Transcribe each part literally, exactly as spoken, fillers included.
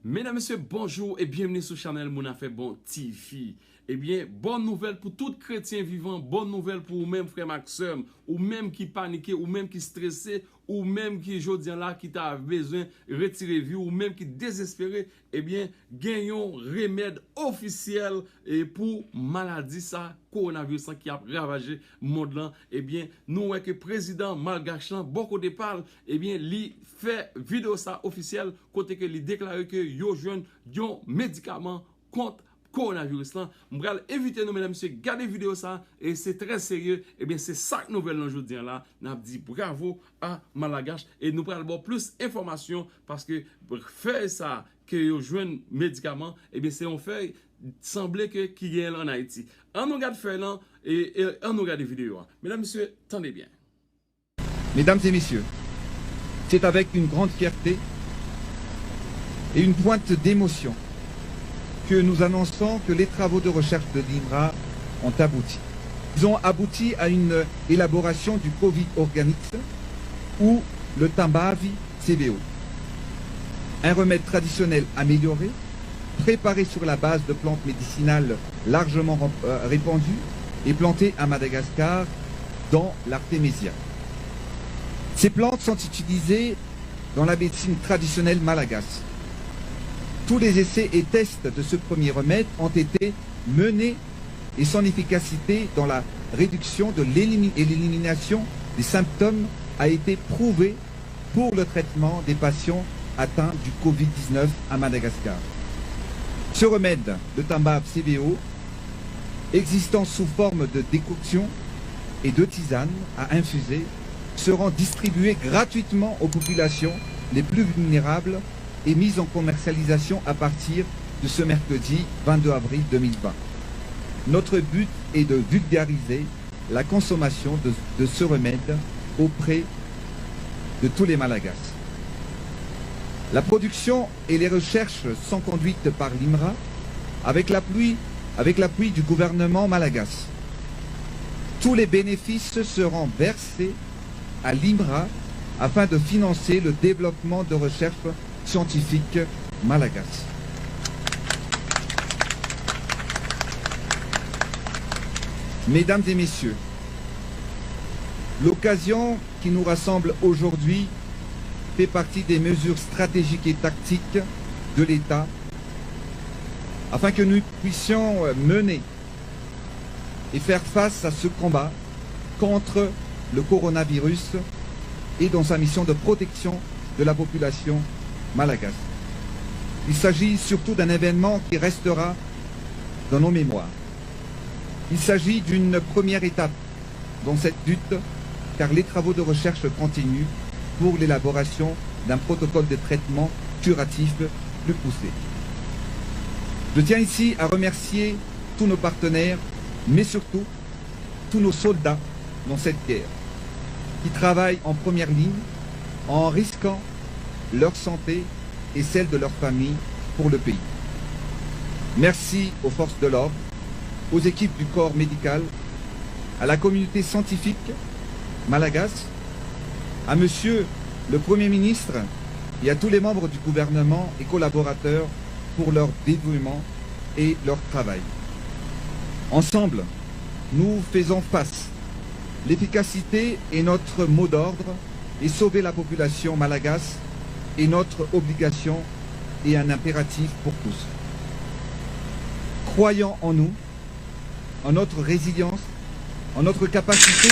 Medam, mesye, bonjou e byenveni sou chanèl Moun Afè Bon T V. Ebyen, bòn nouvèl pou tout kretyen vivan, bòn nouvèl pou ou menm, frè m ak sè m, ou menm ki panike, ou menm ki strese, ou menm ki jodi a la ki ta bezwen retire vi w, ou menm ki dezespere, ebyen, gen yon remèd ofisyèl e pou maladi sa, kowonaviris lan ki ap ravaje mond lan. Ebyen, nou wè ke prezidan malgach lan, bò kote pa l, ebyen, li fè videyo sa ofisyèl kote ke li deklare ke yo jwenn yon medikaman kont kowonaviris lan. M pral envite nou, medam, mesye, gade videyo sa, e se trè serye. Ebyen, se sa k nouvèl lan jodi a la. N ap di bravo a Malagash, e nou pral ba w plis enfòmasyon, paske fèy sa ke yo jwenn medikaman, ebyen, se yon fèy sanble ke ki genyen l ann Ayiti. Ann nou gad fèy lan, e, e ann nou gade videyo a. Medam, mesye, tande byen. Mesdames et Messieurs, c'est avec une grande fierté et une pointe d'émotion que nous annonçons que les travaux de recherche de l'INRA ont abouti. Ils ont abouti à une élaboration du Covid Organics ou le Tambavi C V O. Un remède traditionnel amélioré, préparé sur la base de plantes médicinales largement euh, répandues et plantées à Madagascar, dont l'artémisia. Ces plantes sont utilisées dans la médecine traditionnelle malgache. Tous les essais et tests de ce premier remède ont été menés et son efficacité dans la réduction de l'élimi- et l'élimination des symptômes a été prouvée pour le traitement des patients atteints du Covid dix-neuf à Madagascar. Ce remède, le Tambav C V O, existant sous forme de décoction et de tisane à infuser, seront distribués gratuitement aux populations les plus vulnérables et mis en commercialisation à partir de ce mercredi vingt-deux avril deux mille vingt. Notre but est de vulgariser la consommation de, de ce remède auprès de tous les Malagasy. La production et les recherches sont conduites par l'IMRA avec l'appui avec l'appui du gouvernement malagasy. Tous les bénéfices seront versés à l'IMRA afin de financer le développement de recherches scientifiques malagasy. Mesdames et messieurs, l'occasion qui nous rassemble aujourd'hui fait partie des mesures stratégiques et tactiques de l'État afin que nous puissions mener et faire face à ce combat contre le coronavirus et dans sa mission de protection de la population malagasy. Il s'agit surtout d'un événement qui restera dans nos mémoires. Il s'agit d'une première étape dans cette lutte, car les travaux de recherche continuent pour l'élaboration d'un protocole de traitement curatif plus poussé. Je tiens ici à remercier tous nos partenaires, mais surtout tous nos soldats dans cette guerre, qui travaillent en première ligne en risquant leur santé et celle de leur famille pour le pays. Merci aux forces de l'ordre, aux équipes du corps médical, à la communauté scientifique malagasy, à Monsieur le Premier ministre et à tous les membres du gouvernement et collaborateurs pour leur dévouement et leur travail. Ensemble, nous faisons face. L'efficacité est notre mot d'ordre et sauver la population malagasy est notre obligation et un impératif pour tous. Croyons en nous, en notre résilience, en notre capacité.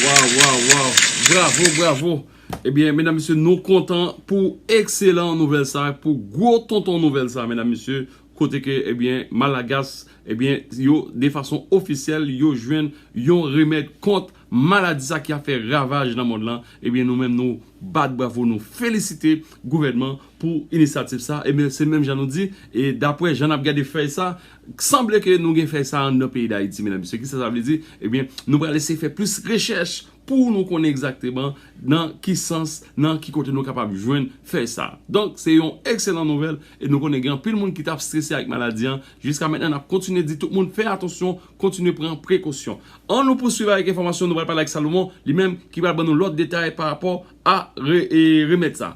Waw, waw, waw. Bravo, bravo. Ebyen, medam, mesye, nou kontan pou ekselan nouvèl sa, pou gwo tonton nouvèl sa, medam, mesye, kote ke, ebyen, Malagas, ebyen, yo, de fason ofisyèl, yo jwenn yon remèd kont maladi sa ki ap fè ravaj nan mond lan. Ebyen, nou menm, nou bat bravo, nou felisite gouvènman pou inisyativ sa. Ebyen, se menm jan nou di, e daprè jan n ap gade fèy sa, sanble ke nou gen fèy sa anndan peyi Dayiti, medam, mesye. Kisa sa vle di? Ebyen, nou pral eseye fè plis rechèch pou nou konnen egzakteman nan ki sans, nan ki kote nou kapab jwenn fèy sa. Donk, se yon ekselan nouvèl, e nou konnen gen anpil moun ki t ap strese ak maladi an. Jiska mentnan, n ap kontinye di tout moun fè atansyon, kontinye pran prekosyon. Ann nou pouswiv avèk enfòmasyon, nou pral pale ak Salomon, li menm ki pral ban nou lòt detay pa rapò a re, e, remèd sa.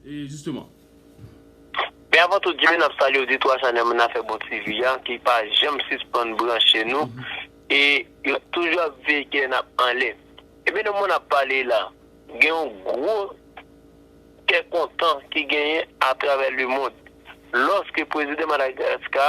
E jisteman. Men avan tout, Jimmy, n ap salye oditwa chanèl Mwen Afè Bon T V a, ki pa janm sispann branche nou, e yo toujou ap veye kè n ap anlè. Ebyen, nan moman n ap pale la, gen yon gwo kè kontan ki genyen atravè lemonn, lòske prezidan Madagaska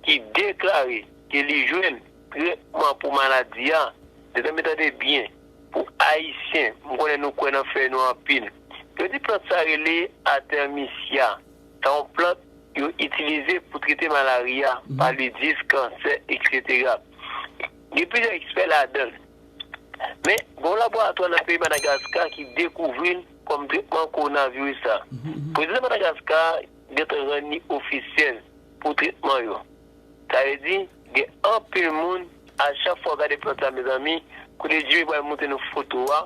ki deklare ke li jwenn tretman pou maladi a, mezanmi, tande byen, pou Ayisyen, m konnen nou kwè nan fèy nou anpil. Yo di plant sa rele Artemisia. Sa yon plant yo itilize pou trete malarya, palidis, kansè, etsetera. Gen plizyè ekspè ladan l. Men, gen yon laboratwa nan peyi Madagaska ki dekouvri l kòm tretman kowonaviris la. Prezidan Madagaska gentan rann li ofisyèl pou tretman yo. Sa vle di, gen anpil moun, a chak fwa w gade plant sa, mezanmi, kote Jimmy pral montre nou foto a,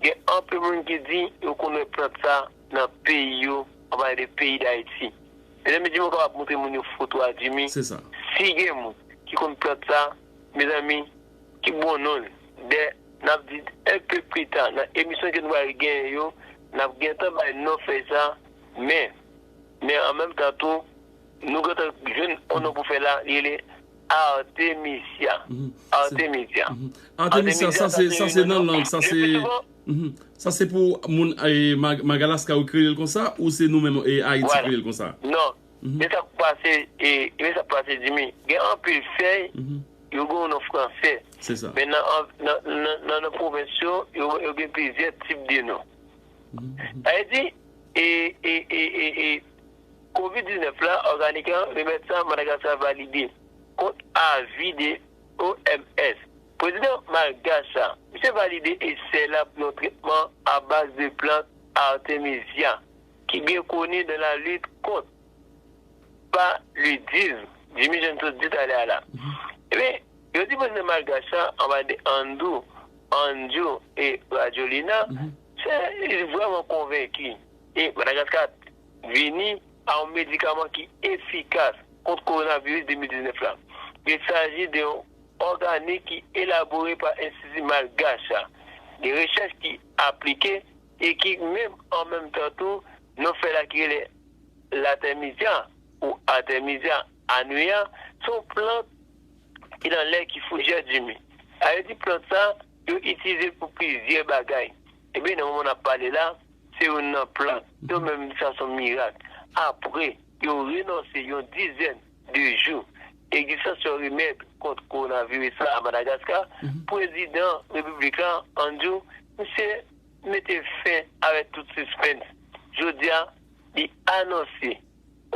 gen anpil moun ki di yo konn wè plant sa nan peyi yo, anba de peyi Dayiti. Mezanmi, Jimmy kapab montre moun yo foto a, Jimmy. Se sa. Si gen moun ki konn plant sa, mezanmi, ki bon non l. Dè, n ap di un peu plus tard, nan emisyon ke nou pral genyen yo, n ap gentan bay non fèy sa, men, men an menm tan tou, nou gentan jwenn yon non pou fèy la, li rele Artemisia. Artemisia. Artemisia, sa se, sa se nan lang, sa se, sa se pou moun, eh, Mag- Madagaska yo kreye l konsa, ou se nou menm, eh, Ayiti kreye l konsa? Non. Men sa k pase, e, men sa k pase, Jimmy. Gen anpil fèy, yo gen yon non fransè. Se sa. Men nan, nan, nan, nan, nan pwovens yo, yo, yo gen plizyè tip de non. Sa vle di, e, e, e, e, e, kovid diznèf la, òganik lan, remèd sa, Madagaska valide kont avi de O M S. Prezidan malgach la, misye valide esè la pou yon tretman a baz de plant Artemisia, ki byen koni dans la lutte contre paludisme, Jimmy Jean tout di talè a la. Ebyen, yo di prezidan malgach la, anba de Andrew, Andrew e Rajolina, se li vrèman konvenki. E Madagaska vini a yon medikaman ki efikas kont kowonaviris de mil diznèf la. Il s'agit de yon òganik ki elabore pa Enstiti Malgach la de rechèch ki aplike e ki menm an menm tan tou, non fèy la ki rele Latemisia ou Artemisia annua, se yon plant ki nan lè ki foujè, Jimmy. Sa vle di plant sa, yo itilize l pou plizyè bagay. Ebyen, nan moman n ap pale la, se youn nan plant. Yo menm, sa se yon mirak. Apre yo renonse yon dizèn de jou egzistans yon remèd kont kowonaviris la a Madagaska, prezidan repiblik la, Andrew, misye mete fen avèk tout sispens. Jodi a, li anonse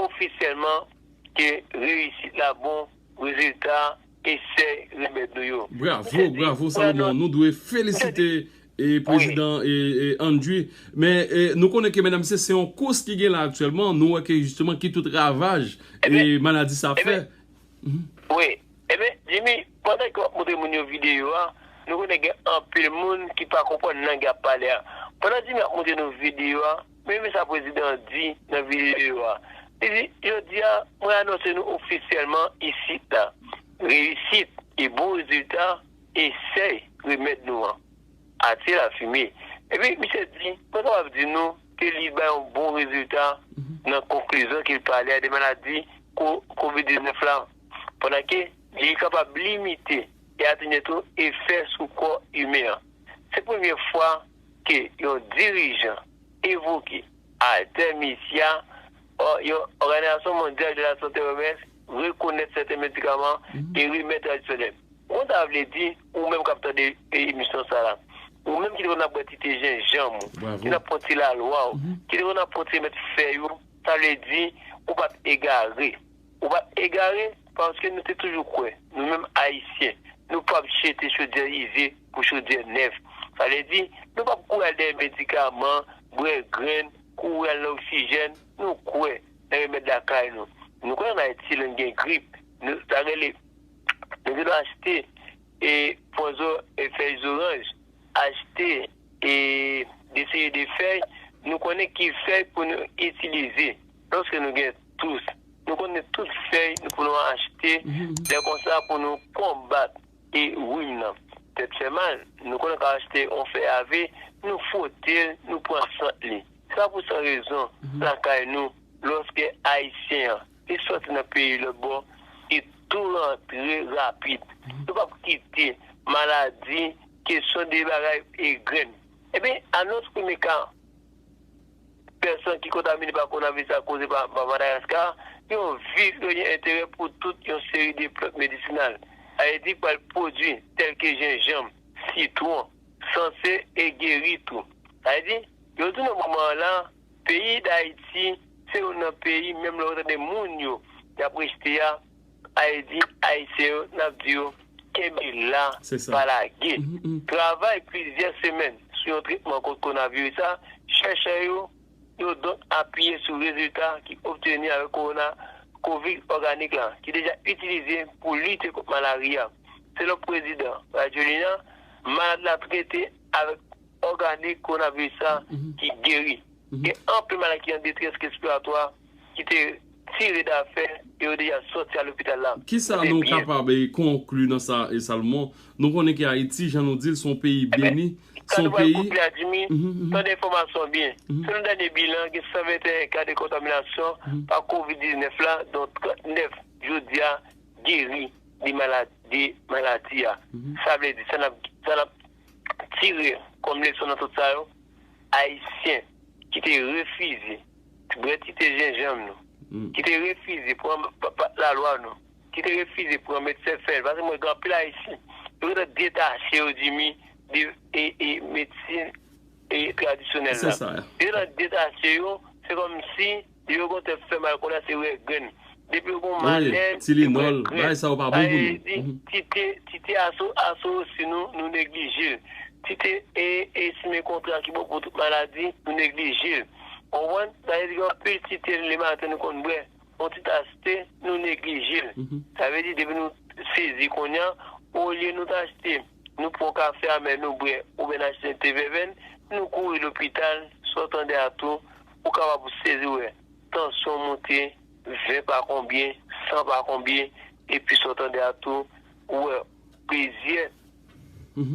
ofisyèlman ke reyisit la bon, rezilta esèy remèd nou yo. Bravo, bravo, Salomon. Nou dwe felisite e prezidan e, e Andrew. Men e, nou konnen ke medam se, se yon kous ki gen la aktyèlman. Nou wè ke jisteman ki tout ravaj e maladi sa fè. Wi. Ebyen, Jimmy, pandan ke w ap montre moun yo videyo a, nou konnen gen anpil moun ki pa konprann lang y ap pale a. Pandan Jimmy ap montre nou videyo a, men men sa prezidan an di nan videyo a. Li di, jodi a, mwen anonse nou ofisyèlman isit la, reyisit e bon rezilta esèy remèd nou an. Atire lafimen. Epi, misye di, mwen kapab di nou ke li bay yon bon rezilta nan konklizyon ke l pale a de maladi ko- kovid diznèf la, pandan ke li kapab limite e atenye tou efè sou kò imen an. Se premye fwa ke yon dirijan evoke Artemisia, ò, yon Òganizasyon Mondyal de la Sante, O M S, rekonèt sèten medikaman e remèd tradisyonèl. Ou konn sa vle di, ou menm k ap tande e, emisyon sa la. Ou menm ki te konn ap bwè ti te jenjanm ou, ki t ap pran ti lalwa w, ki te konn ap pran ti remèd fèy ou, sa vle di, ou pa t egare. Ou pa t egare, paske nou te toujou kwè, nou menm Ayisyen, nou p ap jete chodyè ize pou chodyè nèf. Sa vle di, nou p ap kouri al dèyè medikaman, bwè grenn, kouri al nan oksijèn, nou kwè nan remèd lakay nou. Nou kwè an Ayiti, lè n gen grip, nou ta rele, nou te dwe achte e pwan zo- e fèy zoranj, achte e de seri de fèy, nou konnen ki fèy pou nou itilize lòske nou gen tous. Nou konnen tout fèy nou pou nou achte, lè konsa pou nou konbat e rim nan. Tèt fè mal, nou konnen ka achte yon fèy ave, nou fwote l, nou pran sant li. Sa pou san rezon, lakay nou, lòske Ayisyen an, li sòti nan peyi lòtbò, li tou rantre rapid. Nou p ap kite maladi, kesyon de bagay e grenn. Ebyen, anons premye ka pèsòn ki kontamine pa kowonaviris la koze pa, pa Madagaskar, yon vil yo gen enterè pou tout yon seri de plant medisinal. Sa vle di pral pwodui tèlke jenjanm, sitwon, sanse e geri tou. Sa vle di, yo di nan moman an la, peyi Dayiti se youn nan peyi, menm lè w tande moun yo y ap rejte a, Ayiti, Ayisyen yo, n ap di yo, kenbe la, pa lage. Travay plizyè semèn sou yon tretman kont kowonaviris la, chèchè yo, yo donk apiye sou rezilta ki obteni avèk kowona, kovid òganik la, ki deja itilize pou lite kont malari a. Selon prezidan Rajoelina, malad la trete avèk òganik kowonaviris la ki geri. Gen anpil malad ki an detrès respiratwa ki te tire dafè e yo deja sòti a lopital la. Kisa nou kapab konkli nan sa, e Salomon? Nou konnen ke Ayiti, jan nou di l, se yon peyi beni, se yon peyi. Tande enfòmasyon byen. Selon dènye bilan, gen san venteyen ka de kontaminasyon pa kovid diznèf la, dont trannèf jodi a geri de maladi a. Sa vle di, sa n ap, sa n ap tire kòm leson nan tout sa yo, Ayisyen ki te refize bwè ti te jenjanm nou, ki te refize pran pa- pa- lalwa nou, ki te refize pran medsen fèy, paske mwen gen anpil Ayisyen, yo gentan detache yo, Jimmy, de e, e, medsin e tradisyonèl la. Yo gentan detache yo, se kòmsi yo kontan fè mal konn a se wè grenn. Depi yo gon malè, Tilenòl, bagay sa yo pa bon pou nou. Ti te, ti te aso, aso osi nou, nou neglije l. Ti te e, e simen kontra ki bon pou tout maladi, nou neglije l. Konprann? Sa vle di gen anpil ti te lematen nou konn bwè. Yon ti tas te, nou neglije l. Sa vle di depi nou sezi kounye a, olye nou t achte, nou pran kafe a men nou bwè, oubyen n achte yon te vèvèn, nou kouri lopital, sa w tande a tou, ou kapab sezi wè tansyon w monte, ven pa konbyen, san pa konbyen, epi sa w tande a tou, ou wè plizyè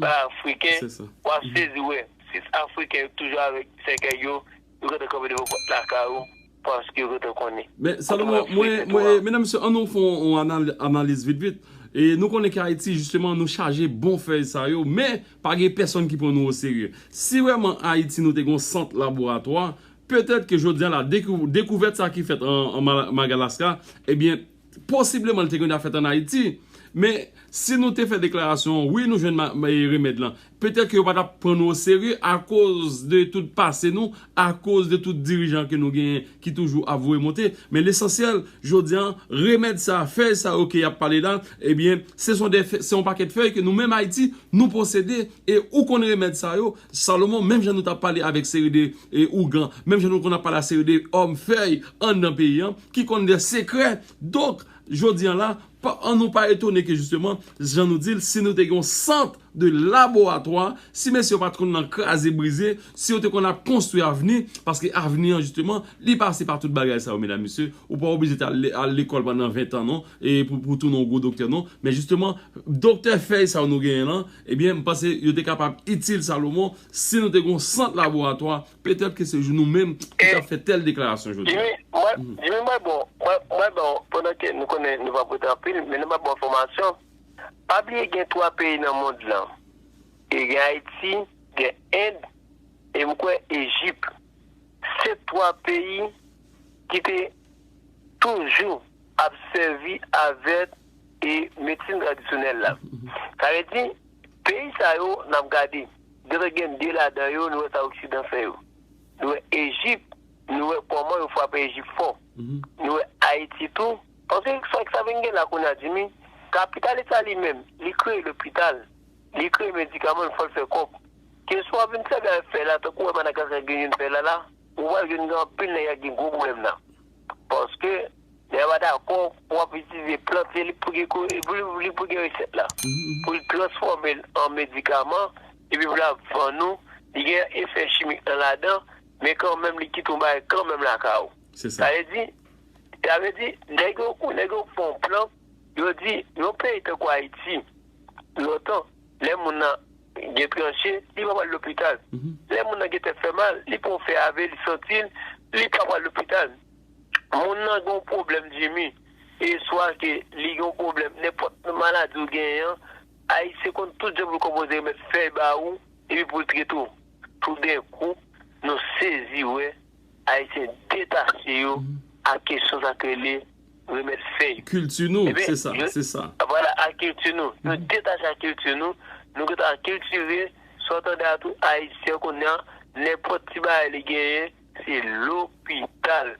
pa Afriken, w ap sezi wè sis Afriken yo toujou avèk sèkèy yo, yo gentan kanpe devan pòt lakay ou, paske yo gentan konnen. Men Salomon, mwen, mwen, medam, mesye, ann nou fè yon anal- analiz vit vit. E nou konnen ke Ayiti, jisteman, nou chaje bon fèy sa yo, men pa gen pèsonn ki pran nou oserye. Si vrèman Ayiti nou te gen yon sant laboratwa, petèt ke jodi a la, dekou- dekouvèt sa ki fèt an, an Ma- Madagaskar, ebyen, posibleman li te gen dwa fèt ann Ayiti. Men si nou te fè deklarasyon, wi, nou jwenn ma- ma- remèd lan, petèt ke yo pa t ap pran nou oserye akoz de tout pase nou, akoz de tout dirijan ke nou genyen ki toujou ap voye monte. Men lesansyèl, jodi a, remèd sa, fèy sa yo ke y ap pale la, ebyen, se son de fè- se yon pakèt fèy ke nou menm Ayiti, nou posede, e ou konn remèd sa yo, Salomon, menm jan nou t ap pale avèk seri de, e, ougan, menm jan nou konn ap pale a seri de òm fèy anndan peyi an, ki konn de sekrè. Donk, jodi a la, pa- ann nou pa etone ke jisteman, jan nou di l, si nou te gen yon sant de laboratwa, si mesye yo pa t konn nan kraze brize, si yo te konn ap konstwi avni, paske avni an jisteman, li pase pa tout bagay sa yo, medam, mesye. Ou pa oblije t al le- al lekòl pandan ven tan, non, e pou, pou tounen yon gwo doktè, non. Men jisteman, doktè fèy sa yo nou genyen lan, ebyen, m panse yo te kapab itil Salomon si nou te gen yon sant laboratwa, petèt ke se nou menm ki t ap fè tèl deklarasyon jodi a. Jimmy, mwen, Jimmy, mwen bon, mwen, mwen bon, pandan ke nou konnen nou p ap rete anpil, men nou p ap bon enfòmasyon. Pa bliye gen twa peyi nan mond lan. E gen Ayiti, gen End, e m kwè Ejip. Se twa peyi ki te toujou ap sèvi avèk e medsin tradisyonèl la. Sa vle di, peyi sa yo n ap gade, gentan gen de ladan yo, nou wè sa Oksidan fè yo. Nou wè Ejip, nou wè kòman yo frape Ejip fò. Nou wè Ayiti tou. Paske sa k sa vin gen la kounye a, Jimmy, kapitalis la li menm, li kreye lopital, li kreye medikaman, li fè l fè kòb. Kesyon w ap vin sèvi avèk fèy la, tankou w wè Madagaskar gen youn fèy la la, ou pral jwenn gen anpil nèg ak gen gwo pwoblèm la. Paske, lè yo pa dakò, w ap itilize plant, se li pou gen ko- pou li, li pou gen resèt la. Pou l transfòme l an medikaman, epi pou l ap vann ou, li gen efè chimik nan ladan, men kanmenm li kite yon bagay kanmenm lakay ou. Sa vle di, sa vle di, nèg yo, nèg yo fè yon plan, yo di, yon peyi tankou Ayiti, lontan, lè moun nan gen tranche, li pa pral lopital. Lè moun nan gen tèt fè mal, li pran yon fè ave, li santi l, li pa pral lopital. Moun nan gen yon pwoblèm, Jimmy, e swa ke li gen yon pwoblèm, nenpòt maladi ou genyen an, Ayisyen konn tout jan pou l konpoze remèd fèy ba ou, epi pou l trete w. Toudenkou, nou sezi wè Ayisyen detache yo ak kesyon sa k rele remèd fèy. Kilti nou, se sa, se sa. Vwala, ak kilti nou. Nou detache ak kilti nou, nou gentan kiltire, sa w tande a tou, Ayisyen kounye a, nenpòt ti bagay li genyen, se lopital.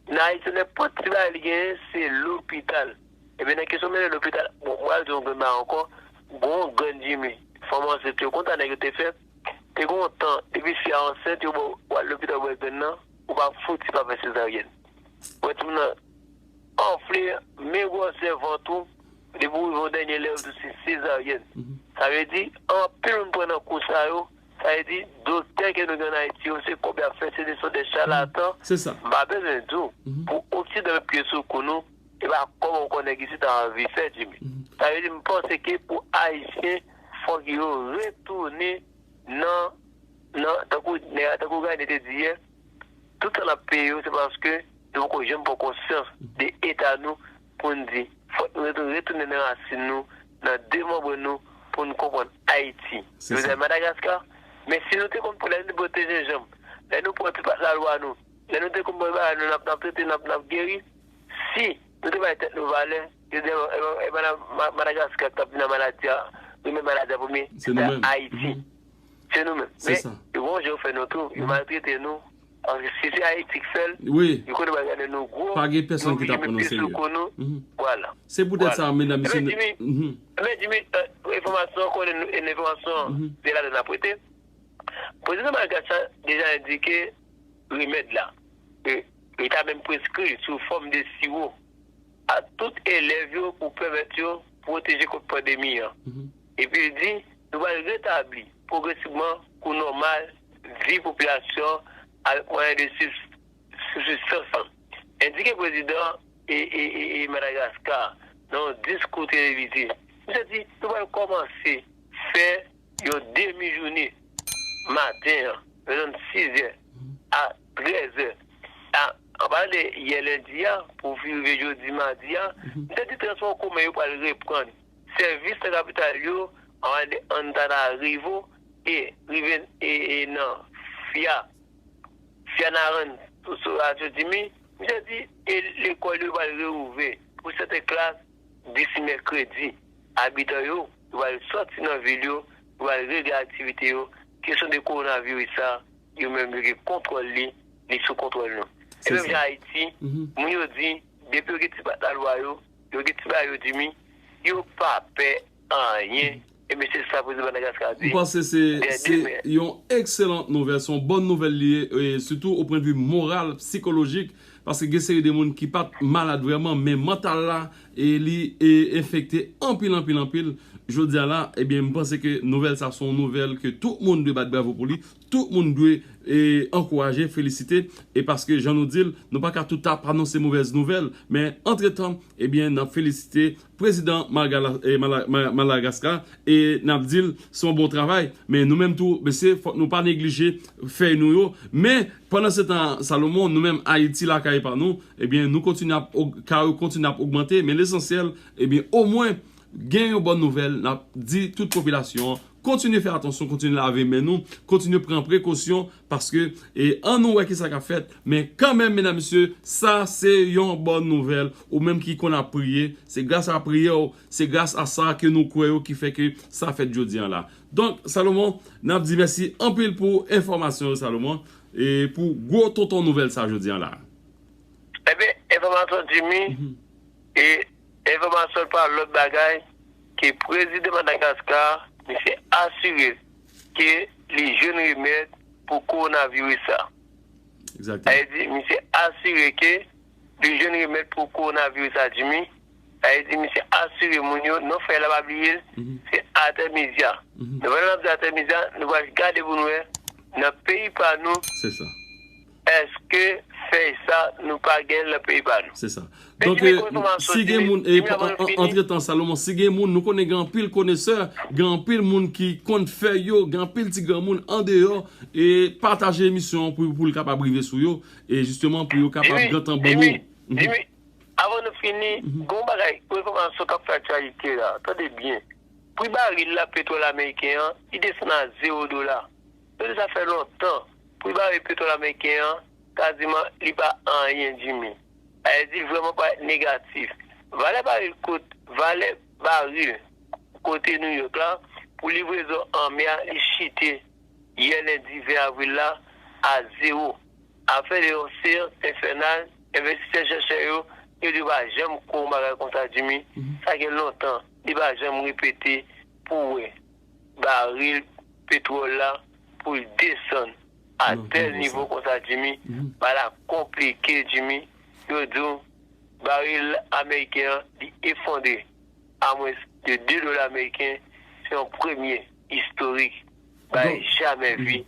Nan Ayiti, nenpòt ti bagay li genyen, se lopital. Ebyen, nan kesyon mennen lopital, bon, mwen al di yon grenn bagay ankò, gon grenn Jimmy, fòm ansent yo, konn sa nèg yo te fè, te gon tan, depi fi a ansent, yo ba w, w al lopital, w bwè grenn nan, ou pa fouti pa fè sezaryèn. Ou wè timoun nan anfle, men gwosè vant ou, depi w rive yon dènye lè, yo di w se sezaryèn. Sa vle di, anpil moun pran nan kou sa yo, sa vle di, doktè ke nou gen ann Ayiti yo, se kòb y ap fè, se de, se de chalatan. M pa bezwen di w, pou Oksidan met pye sou kou nou, e pa kòb ankò nèg isit a anvi fè, Jimmy. Sa vle di, m panse ke pou Ayisyen, fòk yo retounen nan, nan, tankou, tankou Granny te di yè, tout sa n ap peye yo, se paske nou poko janm pran konsyans de eta nou pou n di, fòk nou retou-, retounen nan rasin nou, nan demanbre nou, pou n konprann Ayiti. Yo di Madagaskar, men si nou te konn, lè nou te bwote jenjanm, lè nou pran ti pat lalwa nou, lè nou te konn bwè bagay nou, n ap, n ap trete, n ap, n ap geri, si nou te bay tèt nou valè, yo di, e, e, e, Madagaskar k t ap vin nan maladi a, remèd maladi a premye, se Ayiti. Se nou menm. Men, yo gon jan yo fè nou tou, yo maltrete nou. Paske si se Ayiti k fè l, yo konnen bagay la nou gwo, pa gen pèsonn ki ta pran nou serye. Vwala. Se poutèt sa, medam, mesye, men Jimmy, enfòmasyon, konnen enfòmasyon, se la n ap rete. Prezidan Madagascar deja endike remèd la. E, li ta menm preskri l sou fòm de siwo a tout elèv yo pou pèmèt yo pwoteje kont pandemi an. Epi l di, nou pral retabli pwogresivman kou nòmal vi popilasyon an avèk mwayen de sib-, sibsistans lan. Endike prezidan e, e, e, e Madagaskar nan yon diskou televize. Misye di, nou pral kòmanse fè yon demi jounen maten an, nan zòn sizè a trèzè. A, an palan de yè lendi a, pou rive jodi madi a, misye di transpò komen yo pral reprann. Sèvis nan kapital yo, an palan de Antananarivo, e rive, e, e nan Fia, Fianarantsoa, Jimmy, misye di, e lekòl yo pral reouvè pou sèten klas disi mèkredi. Abitan yo, yo pral sòti nan vil yo, yo pral regle aktivite yo. Kesyon de kowonaviris sa, yo menm yo gen kontwòl li, li sou kontwòl nou. E menm jan Ayiti, moun yo di, depi yo gen ti pat lalwa yo, yo gen ti bagay yo, Jimmy, yo pa pè anyen. Ebyen, se sa prezidan Madagaskar di. M panse se, se yon ekselan nouvèl, se yon bòn nouvèl li ye, e sitou o pwennvi moral, sikolojik, paske gen seri de moun ki pa t malad vrèman, men mantal la, e li, e enfekte anpil, anpil, anpil. Jodi a la, ebyen, m panse ke nouvèl sa se yon nouvèl ke tout moun dwe bat bravo pou li, tout moun dwe, e, ankouraje, felisite, e paske, jan nou di l, nou pa ka tout ap anonse movèz nouvèl, men antretan, ebyen, n ap felisite prezidan Malgala-, e, Mala-, Ma-, Madagaskar, e n ap di l se yon bon travay. Men nou menm tou, mesye, fòk nou pa neglije fèy nou yo. Men, pandan se tan, Salomon, nou menm Ayiti lakay pa nou, ebyen, nou kontinye ap og-, ka yo kontinye ap ogmante, men lesansyèl, ebyen, omwen, gen yon bòn nouvèl, n ap di tout popilasyon an, kontinye fè atansyon, kontinye lave men nou, kontinye pran prekosyon, paske, e, an nou wè ki sa k ap fèt, men kanmenm, medam, mesye, sa se yon bòn nouvèl, ou menm ki konn ap priye, se gras a priyè w, se gras a sa ke nou kwè yo ki fè ke sa fèt jodi a la. Donk, Salomon, n ap di mèsi anpil pou enfòmasyon yo, Salomon, e pou gwo tonton nouvèl sa jodi a la. Ebyen, enfòmasyon Jimmy, e enfòmasyon pa lòt bagay ke prezidan Madagaskar, misye asire ke li jwenn remèd pou kowonaviris sa. Sa vle di, misye asire ke li jwenn remèd pou kowonaviris sa, Jimmy. Sa vle di, misye asire moun yo, non fèy la pa bliye l, se Artemisia. Nou pral ap di Artemisia, nou pral gade pou nou wè, nan peyi pa nou, èske fèy sa, nou pa gen l nan peyi pa nou? Se sa. Donk, e, si gen moun, e, antretan, Salomon, si gen moun, nou konnen gen anpil konesè, gen anpil moun ki konn fèy yo, gen anpil ti granmoun andeyò, e pataje emisyon an pou, pou l kapab rive sou yo, e jisteman pou yo kapab gentan ban nou. Jimmy, avan nou fini, gon bagay, pou enfòmasyon k ap fè aktyalite la, tande byen. Pri baril la, petwòl ameriken an, li desann a zewo dola. Yo di sa fè lontan. Pri baril petwòl ameriken an, kaziman, li pa anyen, Jimmy. Sa vle di, li vrèman parèt negatif. Valè baril kot, valè baril kote New York la, pou livrezon an mè a, li chite yè lendi ven avril la a zewo. Afè de yon seyans enfènal, envestisè chèchè yo, yo di yo pa janm kwè yon bagay konsa, Jimmy. Sa gen lontan, li pa janm repete pou wè baril petwòl la pou l desann a tèl nivo konsa, Jimmy. Bagay la konplike, Jimmy. Yo di w, baril ameriken an, li efondre a mwens de de dola ameriken, se yon premye istorik. Bagay jamè vi.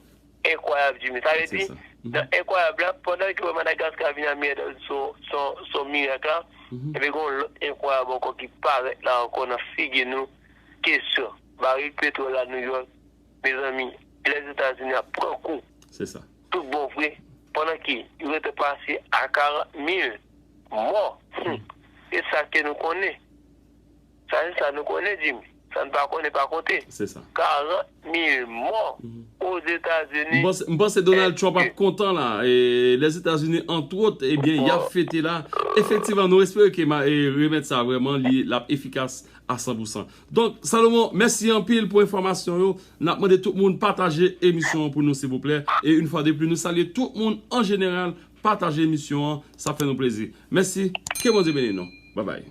Enkwayab, Jimmy. Sa vle di, nan enkwayab la, pandan ke Madagaskar vin a miyè son, son, son mirak la, epi gon lòt enkwayab ankò ki parèt la ankò nan figi nou. Kesyon, baril petwòl la New York, mezanmi, Lèzetazini ap pran kou. Se sa. Tout bon vre, pandan ke yo gentan pase a karant mil mò. Hmm. E sa ke nou konnen. Sa se sa nou konnen, Jimmy. Sa n pa konnen pa konte. Se sa. Karant mil mò Ozetazini. M panse, m panse Donald Trump ap kontan la. E Lèzetazini, antwòt, ebyen, y ap fete la. Efektivman, nou espere ke ma- e remèd sa vrèman, li l ap efikas a san pou san. Donk, Salomon, mèsi anpil pou enfòmasyon yo. N ap mande tout moun pataje emisyon an pou nou, silvouplè. E yon fwa de plis, nou salye tout moun an jeneral. Pataje emisyon an, sa fè nou plezi. Mèsi, ke Bondye beni nou. Babay.